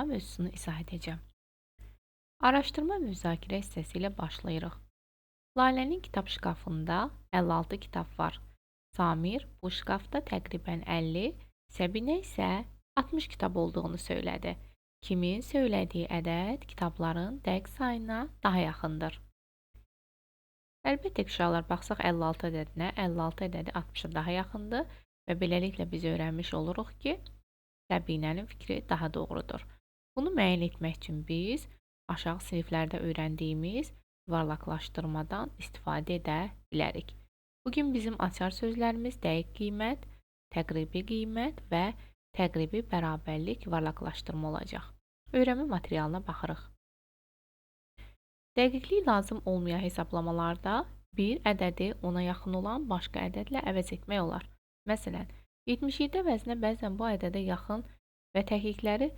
Mövzusunu izah edəcəm. Araşdırma və müzakirə hissəsi ilə başlayırıq. Lalənin kitab şkafında 56 kitab var. Samir bu şkafda təqribən 50, Səbinə isə 60 kitab olduğunu söylədi. Kimin söylədiyi ədəd kitabların dəqiq sayına daha yaxındır? Əlbəttə ki, uşaqlar, baxsaq 56 ədədinə, 56 ədədi 60-a daha yaxındır və beləliklə biz öyrənmiş oluruq ki, Səbinənin fikri daha doğrudur. Bunu müəyyən etmək üçün biz aşağı siniflərdə öyrəndiyimiz yuvarlaqlaşdırmadan istifadə edə bilərik. Bugün bizim açar sözlərimiz dəqiq qiymət, təqribi qiymət və təqribi bərabərlik yuvarlaqlaşdırma olacaq. Öyrənmə materialına baxırıq. Dəqiqlik lazım olmayan hesablamalarda bir ədədi ona yaxın olan başqa ədədlə əvəz etmək olar. Məsələn, 77 əvəzinə bəzən bu ədədə yaxın və təklikləri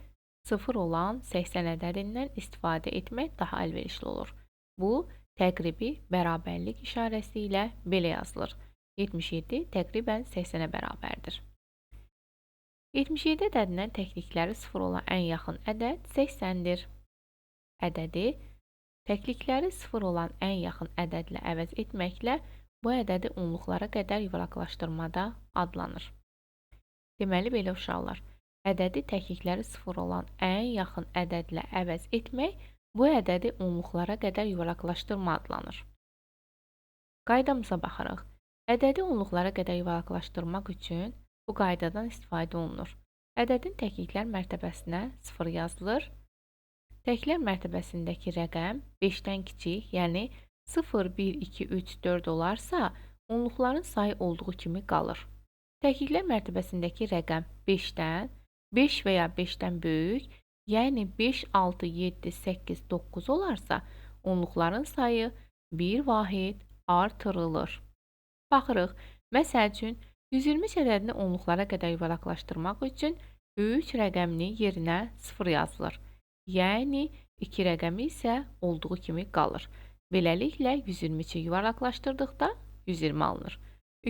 0 olan 80 ədədindən istifadə etmək daha əlverişli olur. Bu, təqribi bərabərlik işarəsi ilə belə yazılır. 77 təqribən 80-ə bərabərdir. 77 ədədindən təklikləri 0 olan ən yaxın ədəd 80-dir. Ədədi təklikləri 0 olan ən yaxın ədədlə əvəz etməklə bu ədədi onluqlara qədər yuvarlaqlaşdırmada adlanır. Deməli, belə uşaqlar, ədədi təklikləri 0 olan ən yaxın ədədlə əvəz etmək bu ədədi onluqlara qədər yuvarlaqlaşdırma adlanır. Qaydamıza baxarıq. Ədədi onluqlara qədər yuvarlaqlaşdırmaq üçün bu qaydadan istifadə olunur. Ədədin təkliklər mərtəbəsinə 0 yazılır. Təklər mərtəbəsindəki rəqəm 5-dən kiçik, yəni 0, 1, 2, 3, 4 olarsa, onluqların sayı olduğu kimi qalır. Təkliklər mərtəbəsindəki rəqəm 5-dən, 5 və ya 5-dən böyük, yəni 5, 6, 7, 8, 9 olarsa, onluqların sayı 1 vahid artırılır. Baxırıq, məsəl üçün, 123 ədədini onluqlara qədər yuvarlaqlaşdırmaq üçün 3 rəqəminin yerinə 0 yazılır. Yəni 2 rəqəmi isə olduğu kimi qalır. Beləliklə 123-i yuvarlaqlaşdırdıqda 120 alınır.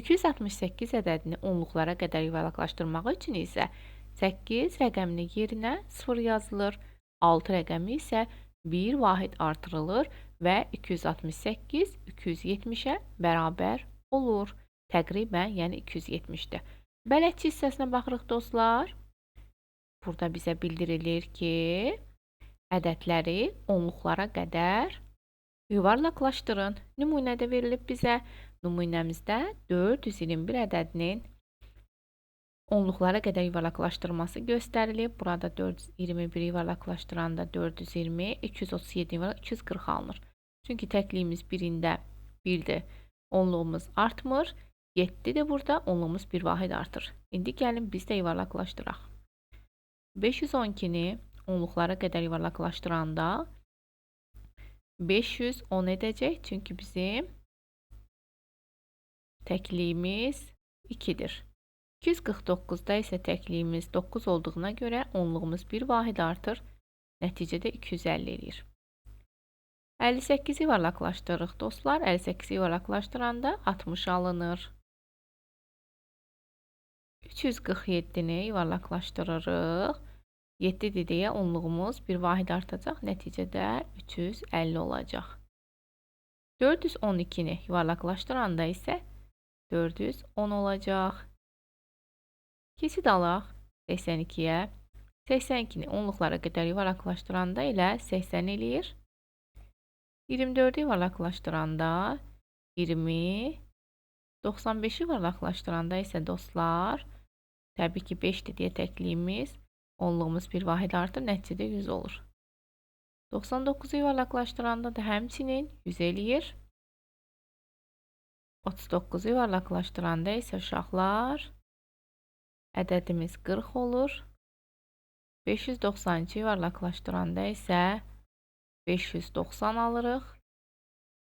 268 ədədini onluqlara qədər yuvarlaqlaşdırmaq üçün isə 8 rəqəminin yerinə 0 yazılır. 6 rəqəmi isə 1 vahid artırılır və 268 270-ə bərabər olur. Təqribən, yəni 270-dir. Bələdçi hissəsinə baxırıq dostlar. Burada bizə bildirilir ki, ədədləri onluqlara qədər yuvarlaqlaşdırın. Nümunə də verilib bizə. Nümunəmizdə 421 ədədinin onluqlara qədər yuvarlaqlaşdırması göstərilib. Burada 421 yuvarlaqlaşdıranda 420, 237 yuvarlaq 240 alınır. Çünki təkliyimiz birində 1-dir. Onluğumuz artmır. 7-dir burada, onluğumuz 1 vahid artır. İndi gəlin biz də yuvarlaqlaşdıraq. 512-ni onluqlara qədər yuvarlaqlaşdıranda 510 edəcək. Çünki bizim təkliyimiz 2-dir. 249-da isə təkliyimiz 9 olduğuna görə onluğumuz 1 vahid artır. Nəticədə 250 eləyir. 58-i yuvarlaqlaşdırırıq dostlar. 58-i yuvarlaqlaşdıranda 60 alınır. 347-ni yuvarlaqlaşdırırıq. 7-dir deyə onluğumuz 1 vahid artacaq. Nəticədə 350 olacaq. 412-ni yuvarlaqlaşdıranda isə 410 olacaq. Keçid alaq 82-yə. 82-ni onluqlara qədər yuvarlaqlaşdıranda elə 80 eləyir. 24-ü yuvarlaqlaşdıranda 20, 95-i yuvarlaqlaşdıranda isə dostlar, təbii ki 5-dir deyə təkliyimiz, onluğumuz 1 vahid artır, nəticədə 100 olur. 99-u yuvarlaqlaşdıranda da həmçinin 100 eləyir. 39-u yuvarlaqlaşdıranda isə uşaqlar, ədədimiz 40 olur. 592 yuvarlaqlaşdıranda isə 590 alırıq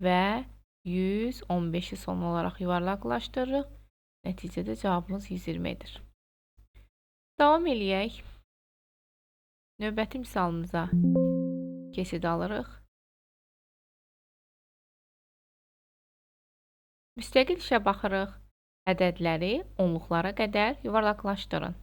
və 115-i son olaraq yuvarlaqlaşdırırıq. Nəticədə cavabımız 120 edir. Davam eləyək. Növbəti misalımıza keçid alırıq. Müstəqil işə baxırıq. Ədədləri onluqlara qədər yuvarlaqlaşdırın.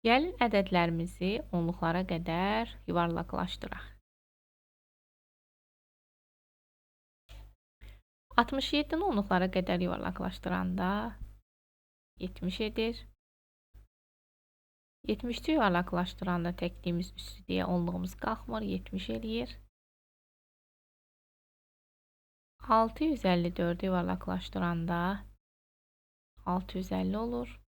Gəlin ədədlərimizi onluqlara qədər yuvarlaqlaşdıraq. 67-ni onluqlara qədər yuvarlaqlaşdıranda 70 edir. 73 yuvarlaqlaşdıranda təkliyimiz üstü deyə onluğumuz qalxmır, 70 eləyir. 654-ü yuvarlaqlaşdıranda 650 olur.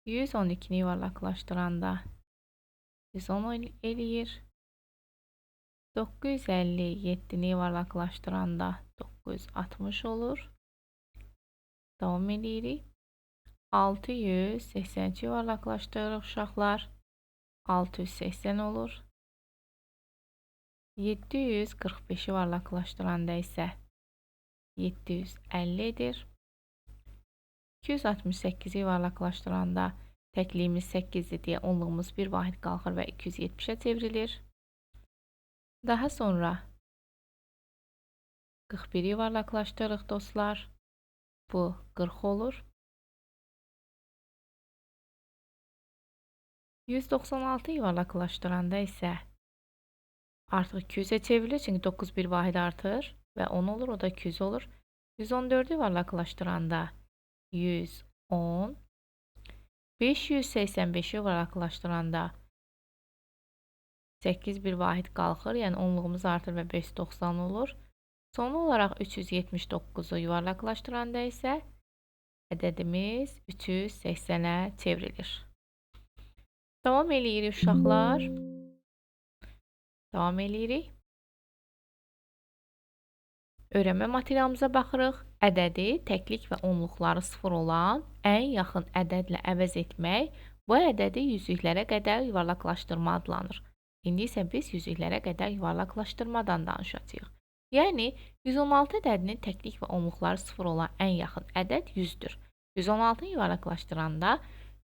112-ni yuvarlaqlaşdıranda 110 eləyir. 957-ni yuvarlaqlaşdıranda 960 olur. Davam eləyirik. 682 yuvarlaqlaşdırırıq uşaqlar. 680 olur. 745 yuvarlaqlaşdıranda isə 750 edir. 268-i yuvarlaqlaşdıranda təkliyimiz 8-dir deyə onluğumuz bir vahid qalxır və 270-ə çevrilir. Daha sonra 41-i yuvarlaqlaşdırırıq dostlar. Bu 40 olur. 196 yuvarlaqlaşdıranda isə artıq 200-ə çevrilir. Çünki 9 bir vahid artır və 10 olur, o da 200 olur. 114-ü yuvarlaqlaşdıranda 110. 585-i yuvarlaqlaşdıranda 8 bir vahid qalxır, yəni onluğumuz artır və 590 olur. Son olaraq 379-u yuvarlaqlaşdıranda isə ədədimiz 380-ə çevrilir. Davam eləyirik uşaqlar. Davam eləyirik. Öyrənmə materialımıza baxırıq. Ədədi təklik və onluqları 0 olan ən yaxın ədədlə əvəz etmək bu ədədi yüzlüklərə qədər yuvarlaqlaşdırma adlanır. İndi isə biz yüzlüklərə qədər yuvarlaqlaşdırmadan danışacağıq. Yəni 116 ədədinin təklik və onluqları 0 olan ən yaxın ədəd 100-dür. 116-nı yuvarlaqlaşdıranda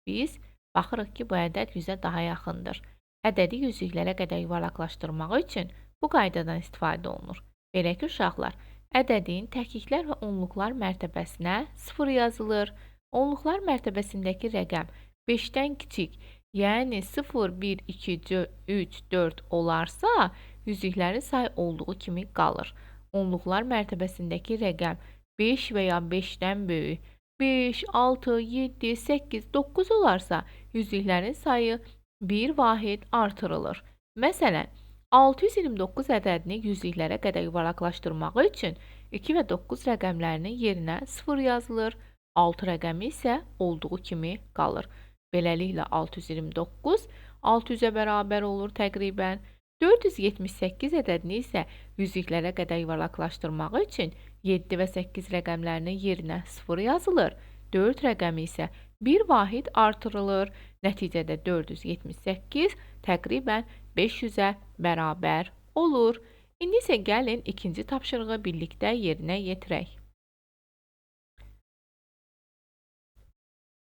biz baxırıq ki, bu ədəd 100-ə daha yaxındır. Ədədi yüzlüklərə qədər yuvarlaqlaşdırmaq üçün bu qaydadan istifadə olunur. Belə ki, uşaqlar, ədədin təkliklər və onluqlar mərtəbəsinə 0 yazılır. Onluqlar mərtəbəsindəki rəqəm 5-dən kiçik, yəni 0, 1, 2, 3, 4 olarsa, yüzlüklərin sayı olduğu kimi qalır. Onluqlar mərtəbəsindəki rəqəm 5 və ya 5-dən böyük, 5, 6, 7, 8, 9 olarsa, yüzlüklərin sayı 1 vahid artırılır. Məsələn, 629 ədədini yüzlüklərə qədər yuvarlaqlaşdırmaq üçün 2 və 9 rəqəmlərinin yerinə 0 yazılır, 6 rəqəmi isə olduğu kimi qalır. Beləliklə 629 600-ə bərabər olur təqribən. 478 ədədini isə yüzlüklərə qədər yuvarlaqlaşdırmaq üçün 7 və 8 rəqəmlərinin yerinə 0 yazılır. 4 rəqəmi isə 1 vahid artırılır. Nəticədə 478 təqribən 500-ə bərabər olur. İndi isə gəlin ikinci tapşırığı birlikdə yerinə yetirək.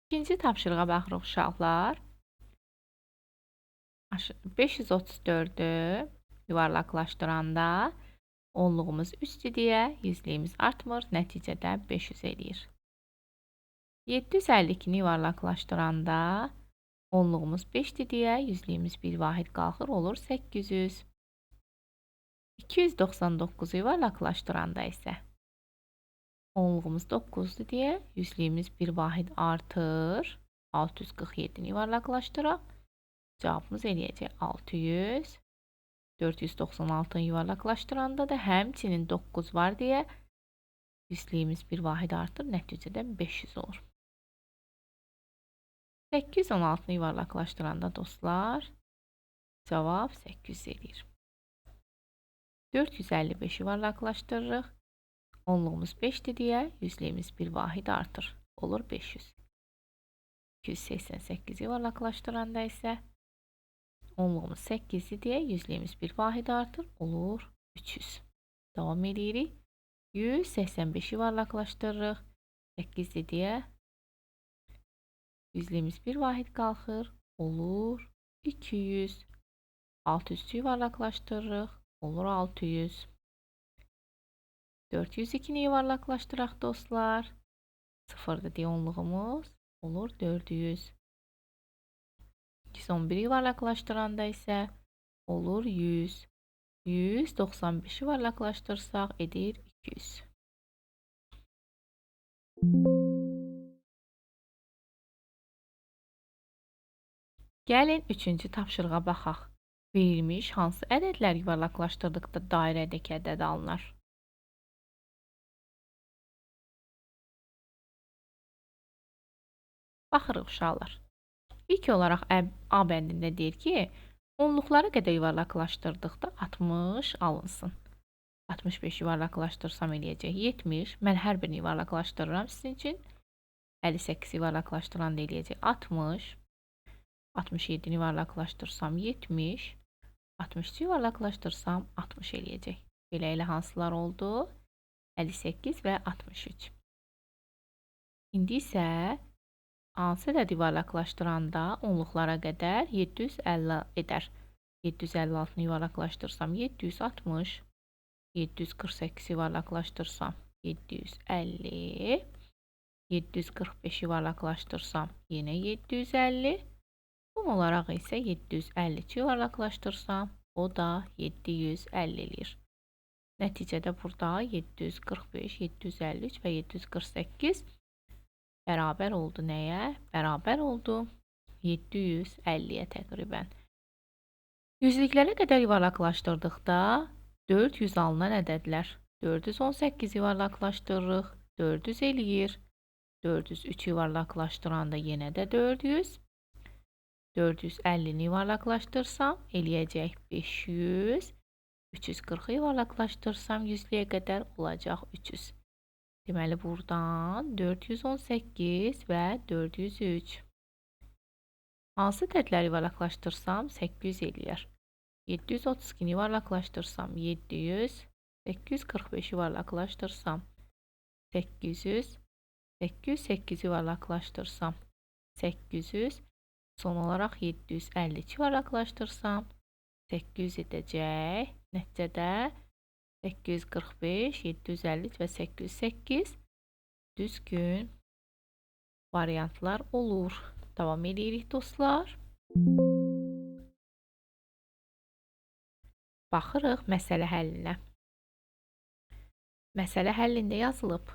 İkinci tapşırığa baxırıq uşaqlar. 534-ü yuvarlaqlaşdıranda onluğumuz 3-dür deyə yüzlüyümüz artmır, nəticədə 500 eləyir. 752-ni yuvarlaqlaşdıranda onluğumuz 5-dir deyə yüzlüyümüz bir vahid qalxır, olur 800. 299-u yuvarlaqlaşdıranda isə onluğumuz 9-dur deyə yüzlüyümüz bir vahid artır. 647-ni yuvarlaqlaşdıraq. Cavabımız eləyəcək 600. 496-nı yuvarlaqlaşdıranda da həmçinin 9 var deyə yüzlüyümüz bir vahid artır. Nəticədə 500 olur. 816-nı yuvarlaqlaşdıranda dostlar, cavab 800 eləyir. 455 yuvarlaqlaşdırırıq. Onluğumuz 5-dir deyə yüzlüyümüz bir vahid artır. Olur 500. 288 yuvarlaqlaşdıranda isə onluğumuz 8-dir deyə yüzlüyümüz bir vahid artır. Olur 300. Davam edirik. 185 yuvarlaqlaşdırırıq. 8-dir deyə yüzlüyümüz bir vahid qalxır. Olur 200. 600 yuvarlaqlaşdırırıq. Olur 600. 402-ni yuvarlaqlaşdıraq dostlar. 0-dır deyə onluğumuz. Olur 400. 111 yuvarlaqlaşdıranda isə olur 100. 195-i yuvarlaqlaşdırsaq edir 200. Gəlin 3-cü tapşırığa baxaq. Verilmiş hansı ədədlər yuvarlaqlaşdırdıqda dairədəki ədəd alınır? Baxırıq uşaqlar. İlk olaraq A bəndində deyir ki, onluqlara qədər yuvarlaqlaşdırdıqda 60 alınsın. 65 yuvarlaqlaşdırsam eləyəcək 70. Mən hər birini yuvarlaqlaşdırıram sizin üçün. 58 yuvarlaqlaşdıran da eləyəcək 60. 67-ni yuvarlaqlaşdırsam 70. 63 yuvarlaqlaşdırsam 60 eləyəcək. Belə elə hansılar oldu? 58 və 63. İndi isə hansı ədədi yuvarlaqlaşdıranda onluqlara qədər 750 edər. 756-nı yuvarlaqlaşdırsam 760, 748 yuvarlaqlaşdırsam 750, 745 yuvarlaqlaşdırsam yenə 750. Son olaraq isə 752 yuvarlaqlaşdırsam o da 750 eləyir. Nəticədə burada 745, 753 və 748 bərabər oldu nəyə? Bərabər oldu 750-yə təqribən. Yüzlüklərə qədər yuvarlaqlaşdırdıqda 400 alınan ədədlər. 418 yuvarlaqlaşdırırıq, 400 eləyir. 403 yuvarlaqlaşdıranda yenə də 400. 450-ni yuvarlaqlaşdırsam eləyəcək 500. 340-ı yuvarlaqlaşdırsam yüzlüyə qədər olacaq 300. Deməli, buradan 418 və 403. Hansı ədədləri yuvarlaqlaşdırsam 800 eləyər. 732-ni yuvarlaqlaşdırsam 700, 845 yuvarlaqlaşdırsam 800, 808 yuvarlaqlaşdırsam 800, son olaraq 752 yuvarlaqlaşdırsam 800 edəcək. Nəticədə 845, 753 və 808 düzgün variantlar olur. Davam edirik dostlar. Baxırıq məsələ həllinə. Məsələ həllində yazılıb.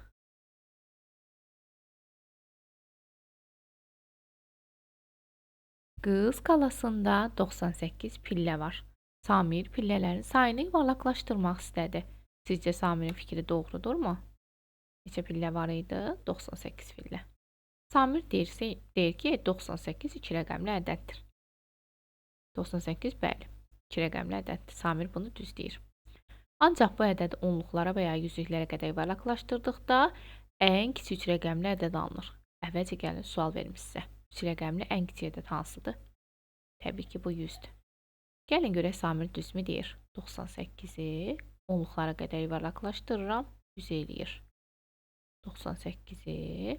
Qız qalasında 98 pillə var. Samir pillələrin sayını yuvarlaqlaşdırmaq istədi. Sizcə Samirin fikri doğrudurmu? Neçə pillə var idi? 98 pillə. Samir deyir ki, 98 iki rəqəmli ədəddir. 98, bəli, iki rəqəmli ədəddir. Samir bunu düz deyir. Ancaq bu ədədi onluqlara və ya yüzlüklərə qədər yuvarlaqlaşdırdıqda ən kiçik üç rəqəmli ədəd alınır. Əvvəlcə gəlin sual verim sizə. Üç rəqəmli ən kiçik ədəd hansıdır? Təbii ki, bu 100-dür. Gəlin görək Samir düzmü deyir? 98-i onluqlara qədər yuvarlaqlaşdırıram, 100 eləyir. 98-i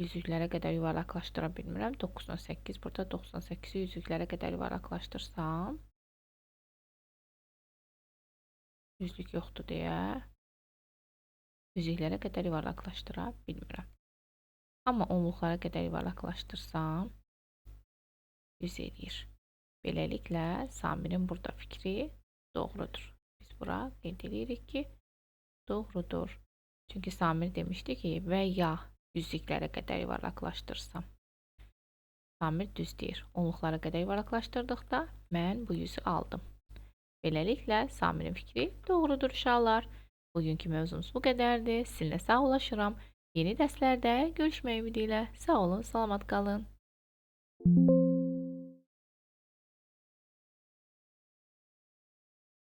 yüzlüklərə qədər yuvarlaqlaşdıra bilmirəm. 98 burada 98-i yüzlüklərə qədər yuvarlaqlaşdırsam yüzlük yoxdur deyə yüzlüklərə qədər yuvarlaqlaşdıra bilmirəm. Amma onluqlara qədər yuvarlaqlaşdırsam 100 eləyir. Beləliklə Samirin burada fikri doğrudur. Biz bura qeyd edirik ki, doğrudur. Çünki Samir demişdi ki, və ya yüzlüklərə qədər yuvarlaqlaşdırsam. Samir düz deyir. Onluqlara qədər yuvarlaqlaşdırdıqda mən bu 100-ü aldım. Beləliklə Samirin fikri doğrudur uşaqlar. Bugünkü mövzumuz bu qədərdir. Sizinlə sağollaşıram. Yeni dərslərdə görüşmək ümidi ilə. Sağ olun, salamat qalın.